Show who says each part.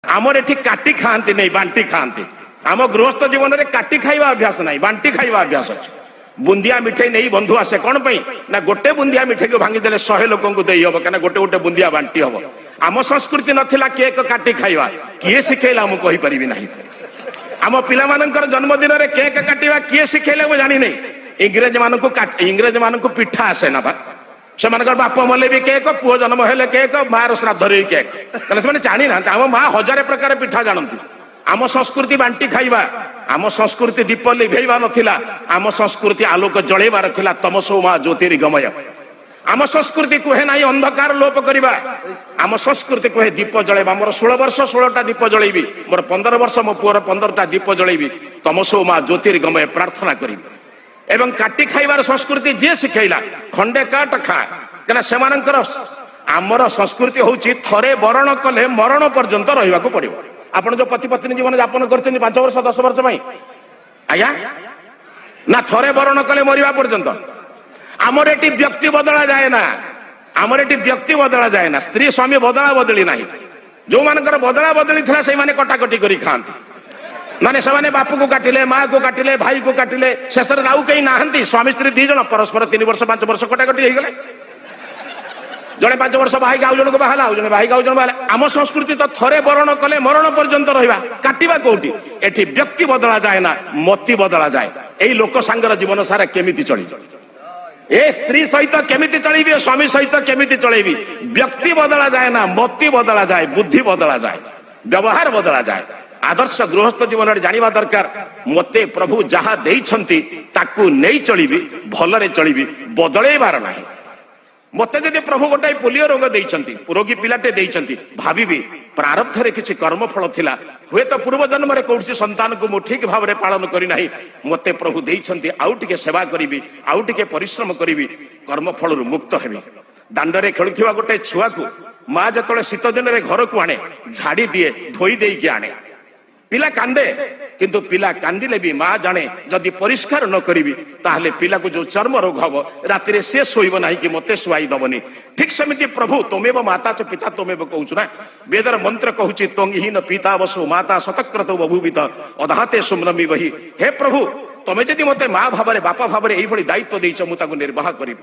Speaker 1: ଆମର ଏଠି କାଟି ଖାଆନ୍ତି ନାହିଁ, ବାଣ୍ଟି ଖାଆନ୍ତି। ଆମ ଗୃହସ୍ଥ ଜୀବନରେ କାଟି ଖାଇବା ଅଭ୍ୟାସ ନାହିଁ, ବାଣ୍ଟି ଖାଇବା ଅଭ୍ୟାସ ଅଛି। ବୁନ୍ଦିଆ ମିଠେଇ ନେଇ ବନ୍ଧୁ ଆସେ କଣ ପାଇଁ ନା ଗୋଟେ ବୁନ୍ଦିଆ ମିଠେଇକୁ ଭାଙ୍ଗିଦେଲେ 100 ଲୋକଙ୍କୁ ଦେଇ ହବ, କାହିଁକିନା ଗୋଟେ ଗୋଟେ ବୁନ୍ଦିଆ ବାଣ୍ଟି ହବ। ଆମ ସଂସ୍କୃତି ନଥିଲା କେକ୍ କାଟି ଖାଇବା। କିଏ ଶିଖେଇଲା ମୁଁ କହିପାରିବି ନାହିଁ। ଆମ ପିଲାମାନଙ୍କର ଜନ୍ମଦିନରେ କେକ୍ କାଟିବା କିଏ ଶିଖେଇଲା ମୁଁ ଜାଣିନି। ଇଂରେଜ ମାନଙ୍କୁ ପିଠା ଆସେ ନା ବା। ସେମାନଙ୍କର ବାପ ମଲେ ବି କେକ୍, ପୁଅ ଜନ୍ମ ହେଲେ କେକ୍, ମାର ଶ୍ରାଦ୍ଧରେ ବି କେକ୍। ତାହେଲେ ସେମାନେ ଜାଣିନାହାନ୍ତି। ଆମ ମା ହଜାରେ ପ୍ରକାର ପିଠା ଜାଣନ୍ତି। ଆମ ସଂସ୍କୃତି ବାଣ୍ଟି ଖାଇବା। ଆମ ସଂସ୍କୃତି ଦୀପ ଲିଭେଇବା ନଥିଲା, ଆମ ସଂସ୍କୃତି ଆଲୋକ ଜଳେଇବାର ଥିଲା। ତମସୋ ମା ଜ୍ୟୋତିର୍ଗମୟ। ଆମ ସଂସ୍କୃତି କୁହେ ନାହିଁ ଅନ୍ଧକାର ଲୋପ କରିବା, ଆମ ସଂସ୍କୃତି କୁହେ ଦୀପ ଜଳେଇବା। ମୋର 16 ବର୍ଷ, 16ଟା ଦୀପ ଜଳେଇବି। ମୋର 15 ବର୍ଷ, ମୋ ପୁଅର 15ଟା ଦୀପ ଜଳେଇବି। ତମସୋ ମା ଜ୍ୟୋତିର୍ଗମୟ ପ୍ରାର୍ଥନା କରିବି। ଏବଂ କାଟି ଖାଇବାର ସଂସ୍କୃତି ଯିଏ ଶିଖେଇଲା, ଖଣ୍ଡେ କାଟ ଖା। କାହିଁକିନା ସେମାନଙ୍କର ଆମର ସଂସ୍କୃତି ହଉଛି ଥରେ ବରଣ କଲେ ମରଣ ପର୍ଯ୍ୟନ୍ତ ରହିବାକୁ ପଡିବ। ଆପଣ ଯୋଉ ପତି ପତ୍ନୀ ଜୀବନ ଯାପନ କରିଛନ୍ତି 5 ବର୍ଷ, 10 ବର୍ଷ ପାଇଁ, ଆଜ୍ଞା, ନା ଥରେ ବରଣ କଲେ ମରିବା ପର୍ଯ୍ୟନ୍ତ? ଆମର ଏଠି ବ୍ୟକ୍ତି ବଦଳା ଯାଏ ନା। ଆମର ଏଠି ବ୍ୟକ୍ତି ବଦଳା ଯାଏ ନା। ସ୍ତ୍ରୀ ସ୍ୱାମୀ ବଦଳା ବଦଳି ନାହିଁ। ଯୋଉମାନଙ୍କର ବଦଳା ବଦଳି ଥିଲା, ସେଇମାନେ କଟାକଟି କରି ଖାଆନ୍ତି। ମାନେ ସେମାନେ ବାପୁକୁ କାଟିଲେ, ମାକୁ କାଟିଲେ, ଭାଇକୁ କାଟିଲେ, ଶେଷରେ ଆଉ କେହି ନାହାନ୍ତି। ସ୍ୱାମୀ ସ୍ତ୍ରୀ ଦି ଜଣ ପରସ୍ପର 3 ବର୍ଷ, 5 ବର୍ଷ କଟାକଟି ହେଇଗଲେ। ଜଣେ 5 ବର୍ଷ ବାହାଇକି ଆଉ ଜଣକୁ ବାହାଲା, ଆଉ ଜଣେ ବାହାଇକି ଆଉ ଜଣେ ବାହାଲା। ଆମ ସଂସ୍କୃତି ତ ଥରେ ବରଣ କଲେ ମରଣ ପର୍ଯ୍ୟନ୍ତ ରହିବା। କାଟିବା କୋଉଠି? ଏଠି ବ୍ୟକ୍ତି ବଦଳା ଯାଏ ନା, ମତି ବଦଳା ଯାଏ। ଏଇ ଲୋକ ସାଙ୍ଗର ଜୀବନ ସାରା କେମିତି ଚଳିବ, ଏ ସ୍ତ୍ରୀ ସହିତ କେମିତି ଚଳିବି, ଏ ସ୍ୱାମୀ ସହିତ କେମିତି ଚଳେଇବି? ବ୍ୟକ୍ତି ବଦଳା ଯାଏ ନା, ମତି ବଦଳା ଯାଏ, ବୁଦ୍ଧି ବଦଳା ଯାଏ, ବ୍ୟବହାର ବଦଳା ଯାଏ। ଆଦର୍ଶ ଗୃହସ୍ଥ ଜୀବନରେ ଜାଣିବା ଦରକାର, ମତେ ପ୍ରଭୁ ଯାହା ଦେଇଛନ୍ତି ତାକୁ ନେଇ ଚଳିବି, ଭଲରେ ଚଳିବି, ବଦଳେଇବାର ନାହିଁ। ମତେ ଯଦି ପ୍ରଭୁ ଗୋଟାଏ ପୋଲିଓ ରୋଗ ଦେଇଛନ୍ତି, ରୋଗୀ ପିଲାଟେ ଦେଇଛନ୍ତି, ଭାବିବି ପ୍ରାରବ୍ଧରେ କିଛି କର୍ମଫଳ ଥିଲା। ହୁଏତ ପୂର୍ବ ଜନ୍ମରେ କୌଣସି ସନ୍ତାନକୁ ମୁଁ ଠିକ ଭାବରେ ପାଳନ କରିନାହିଁ। ମତେ ପ୍ରଭୁ ଦେଇଛନ୍ତି, ଆଉ ଟିକେ ସେବା କରିବି, ଆଉ ଟିକେ ପରିଶ୍ରମ କରିବି, କର୍ମଫଳରୁ ମୁକ୍ତ ହେବି। ଦାଣ୍ଡରେ ଖେଳୁଥିବା ଗୋଟେ ଛୁଆକୁ ମା ଯେତେବେଳେ ଶୀତ ଦିନରେ ଘରକୁ ଆଣେ, ଝାଡି ଦିଏ, ଧୋଇ ଦେଇକି ଆଣେ। ପିଲା କାନ୍ଦେ, କିନ୍ତୁ ପିଲା କାନ୍ଦିଲେ ବି ମା ଜାଣେ, ଯଦି ପରିଷ୍କାର ନ କରିବି ତାହେଲେ ପିଲାକୁ ଯୋଉ ଚର୍ମ ରୋଗ ହବ, ରାତିରେ ସେ ଶୋଇବ ନାହିଁ କି ମତେ ଶୁଆଇ ଦବନି। ଠିକ ସେମିତି ପ୍ରଭୁ ତ୍ୱମେବ ମାତା ଚ ପିତା ତ୍ୱମେବ କହୁଛୁ ନା, ବେଦର ମନ୍ତ୍ର କହୁଛି, ତ୍ୱଂହି ନଃ ପିତା ବସୁ ମାତା ଶତକ୍ରତୌ ବଭୂବିଥ ଅଧାତେ ସୁମ୍ନମିବହି। ହେ ପ୍ରଭୁ, ତମେ ଯଦି ମତେ ମା ଭାବରେ, ବାପା ଭାବରେ ଏଇଭଳି ଦାୟିତ୍ୱ ଦେଇଛ, ମୁଁ ତାକୁ ନିର୍ବାହ କରିବି।